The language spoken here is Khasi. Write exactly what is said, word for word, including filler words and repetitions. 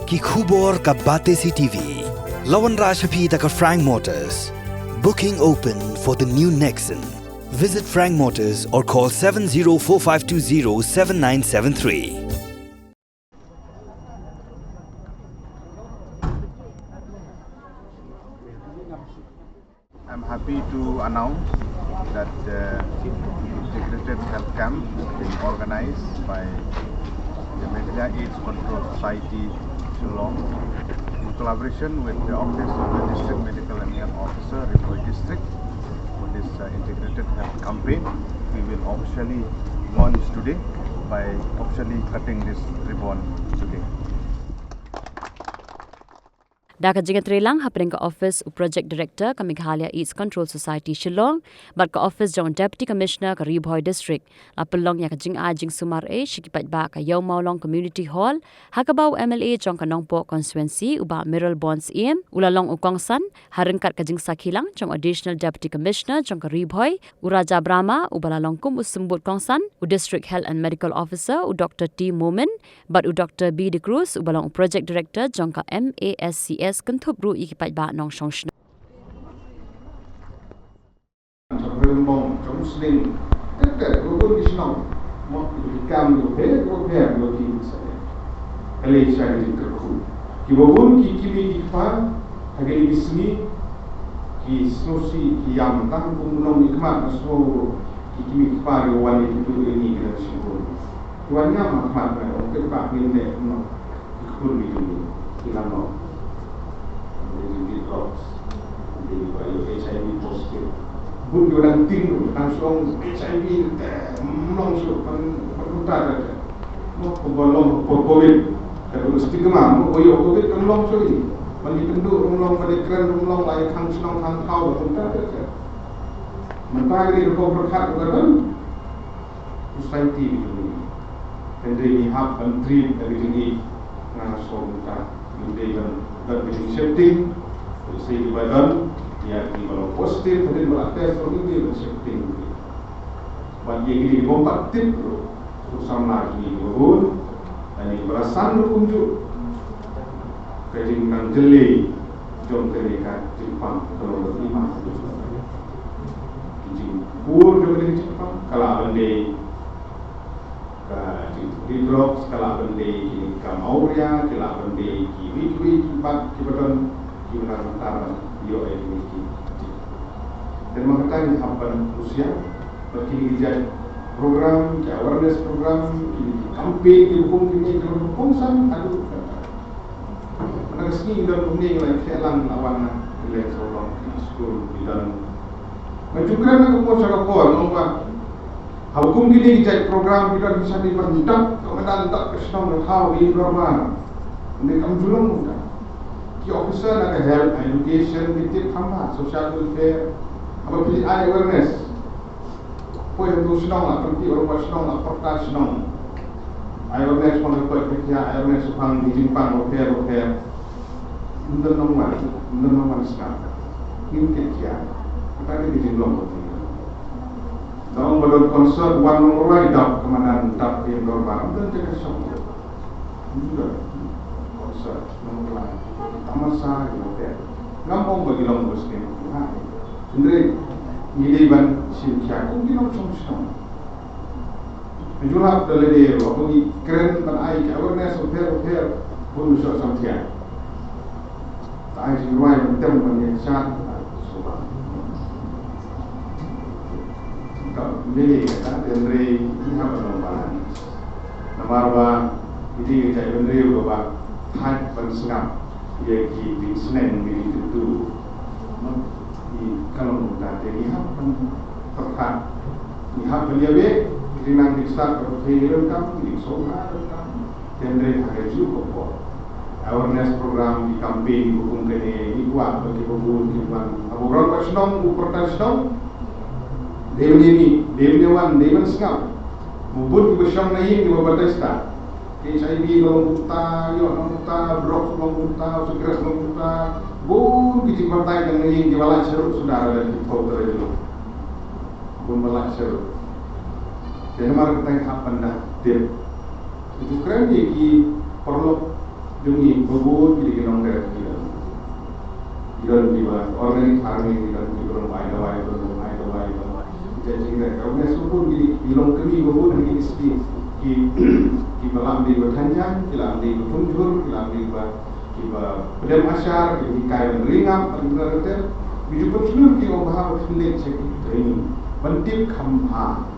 Ki khubor ka Batesi T V. La wanrah sha phi da ka Frank Motors. Booking open for the new Nexon. Visit Frank Motors or call seven zero four five two zero seven nine seven three. I'm happy to announce that the integrated health camp being organized by the Meghalaya AIDS Control Society Shillong, in collaboration with the Office of the District Medical and Health Officer, Ri Bhoi District, for this uh, integrated health campaign. We will officially launch today by officially cutting this ribbon today. Da ka jingïatreilang hapdeng ka office u Project Director ka Meghalaya AIDS Control Society Shillong bad ka office jong u Deputy Commissioner ka Ri Bhoi District, la pynlong ïa ka jingai jingsumar ei sha ki paidbah ka Ïew Mawlong Community Hall, ha kaba u M L A jong ka Nongpoh Constituency, u Bah Mayralborn Syiem, u la long u kongsan ha ryngkat ka jingsakhilang jong u Additional Deputy Commissioner jong ka Ri Bhoi, u Raja Brahma, uba la long kum u symbud kongsan, u District Health and Medical Officer, u Doktor T Momin, bad u Doktor B De Cruz, uba long u Project Director jong ka M A S C S, kynthup ruh ïa ki paidbah nongshong shnong. Jong Rembong, jong Sling, tet tet, ruh bun ki shnong. Mo, ki kam ruh pher, ruh pher, ruh ki sa. Ka lei sha ki jingkyrkhu. Kiba bun ki kmie ki kpa, ha kine ki sngi, ki sngewsih, ki ïam tang kum u nongmihkhmat, nga sngew ruh ki kmie ki kpa ki wan ïa ki tuh ïa ngi ki dang shim bun. Ki wan ïam ha khmat nga, ong, pynbah ngin leh kumno. Ki khun ki jong ngi ki la noh. Ki jong ngi drugs. Ki jong ngi ba ïoh H I V positive. Bun ki ba dang tieng ruh, dang shong H I V te, ym long shuh, ban, ban kumta te. Mo, kumba long ko-, covid. Ka dei stigma, mo, ba ïoh covid kam long shuh. Ban ïakynduh ruh ym long, ban ïakren ruh ym long, la ïakhang shnong khang thaw, ban kumta te. Mynta ki dei ka pyrkhat ka don. Society ki jong ngi. Hynrei ngi hap ban treat da ka jingïeit, nga sngew mynta ngi dei ban don ka jingsheptieng. Lehse kiba don ïa kiba long positive hadien ba la test ruh ngi dei ban sheptieng. Bad ïa kine kiba ym pat tip ruh, u samla jong ngi kiba bun, lane kiba la san ruh kumjuh. Ka jingnang jyllei jong kane ka jingpang ka long ka jingpang. Ki jingpur jong kane ka jingpang ka lah ban dei ka jingpuri drugs, ka lah ban dei ki kam awria, ki lah ban dei kiwei kiwei ki bat kiba don kiba nang mynta ban ïoh ïa kine ki jingpang. Te namar kata ngi hap ban husiar bad kine ki jait program, ki awareness program, kine ki campaign kiba kum kine ki long kongsan haduh katta. Mynta ka sngi ngi don kumne, ngi la ïakhih lang, la wan na Killeng Sawlong, ki skul ki don. Nga ju kren na ka por sha ka por, nga ong ba haba kum kine ki jait program ki don, ki shah dei ban dap ka madan, dap ka shnong ka thaw, ïing dorbar. Kumne kam ju long kumta. Ki officer na ka health, education, ki tip kham bha, social welfare. Haba phi ai awareness, poi ha tu shnong la pynti, ha tu shnong la pyrta shnong. Ai awareness, pang ka poi pyrta, ai awareness shaphang ki jingpang bapher bapher. Ym don nongwan, ym don nongwan sngap. Ngim kit kiar. Kata ka dei ka jinglong ka dei. Nga ong ba don concert, wan nongrwai, dap ka madan, dap ïing dorbar, ym don jaka shong. Ym don. Concert, nongrwai, tamasa, ïa bapher. Ngam ong ba ki long ba sngewbha. Hynrei ngi dei ban shim khia kum ki nongshong shnong. Ngi ju hap da lade ruh ba ngi kren ban ai ka awareness bapher bapher, bun u shah samthiang. Ka ai jingrwai ban tem ban ïa shad. Ka lade kata, hynrei ngi hap ban long balance. Namar ba ïa ki jait bynriew kaba thait ban sngap ïa ki jingsneng, ïa ki jingkyntu. Ngi, ka long kumta te ngi hap ban pyrkhat. Ngi hap ban ïa beh ki jingnang jingstad kaba phi ïa donkam, ki jingsngewbha donkam. Hynrei ha kajuh ka por, awareness program, ki campaign kiba kum kane, ngi kwah ba kiba bun kin wan. Haba u rangbah shnong u pyrta shnong, dei ban ïa mih, dei ban ïa wan, dei ban sngap. Bun kiba shong na ïing kiba batai stad. H I V long kumta, ïoh long kumta, drugs long kumta, cigarette long kumta. Bun ki jingbatai tang na ïing kiba lait sha rud suda lada ki phew trai jong. Bun ba lait sha rud. Te namar kata ngi hap ban da tip. Ngi ju kren ïa ki paralok jong ngi, Bun ki dei ki nongdep ki don. Ki don kiba organic farming, ki don kiba long bai dawai, ki don bai dawai, ki don jait jingdep. Ka une sngewbun ki dei ki long kmie ba bun ha kine ki sngi. Ki, kiba lah dei ba thanjan, ki lah dei ba thung jhur, ki lah dei ba, kiba pdem ashar, ki dei ki kai ban ri ngap, ban ri ngap. Ki ju pynshlur ki ong ba ha ba khyndiat sha ki training ban tip kham bha.